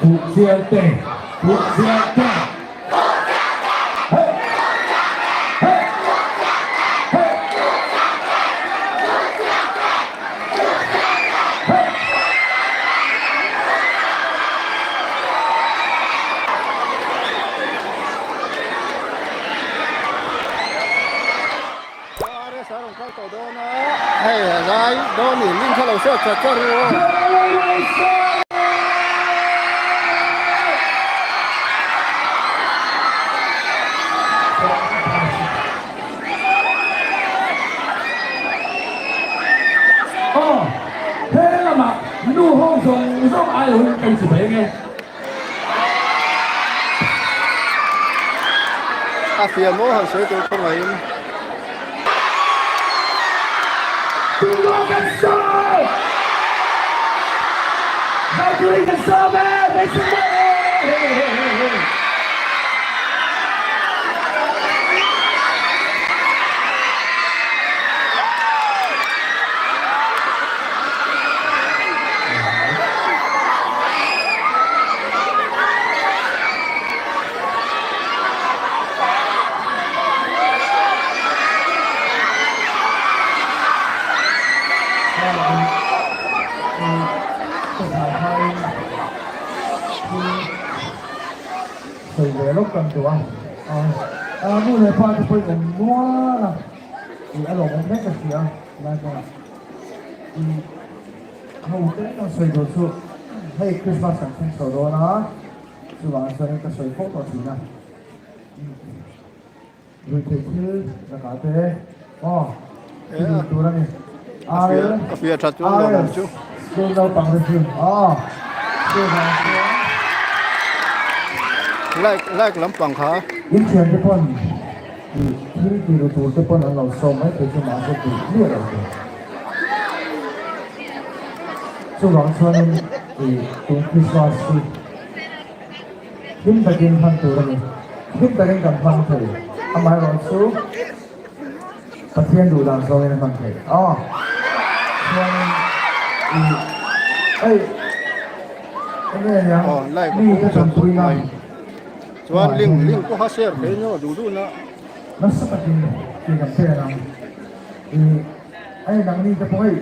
Fuhchiangte Fuhchiangte Hei a zai dawn in link kha lo hriat chat chat ru aw. Aw he lamah nu ho zawng zawng ai lo in kan chibai ange. A fiah maw han sawi tur khawngaihin. Tunlai kan sawi! Zai turin kan sawm e! Make some noise! Sawi ve lawk kan duh a, a nu leh pa te pawhin awm nual a, ih a lawmawm vek ka hria lai kawngah ih ho te kan sawi tur chu hei Christmas kan thleng chho dawn a. Chuvang chuanin ka sawi fo tawh thin a, ruihtheih thil lakah te aw i duh tur a ni. A fiah that chuan lawm ang chu. School naupang te chu aw chuvang chuan. Like like lampang kha. In thian te pawn ih thil ti ru tur te pawn an lo sawm mai thei chu mahse tih hliah lo tur. Chuvang chuanin ih tun Christmas hi hlim takin hman tur a ni. Hlim takin kan hmang thei. Amaherawhchu. Pathian duh dan zawngin a hman theih a, chuanin i hei enge nia Aw like a mi pawng te zawk khawp tanpuina mai chuan ah link hian link pawha share thei nia duh duh na. Nasa takin tih kan pen ang i hei nangni te pawh hei.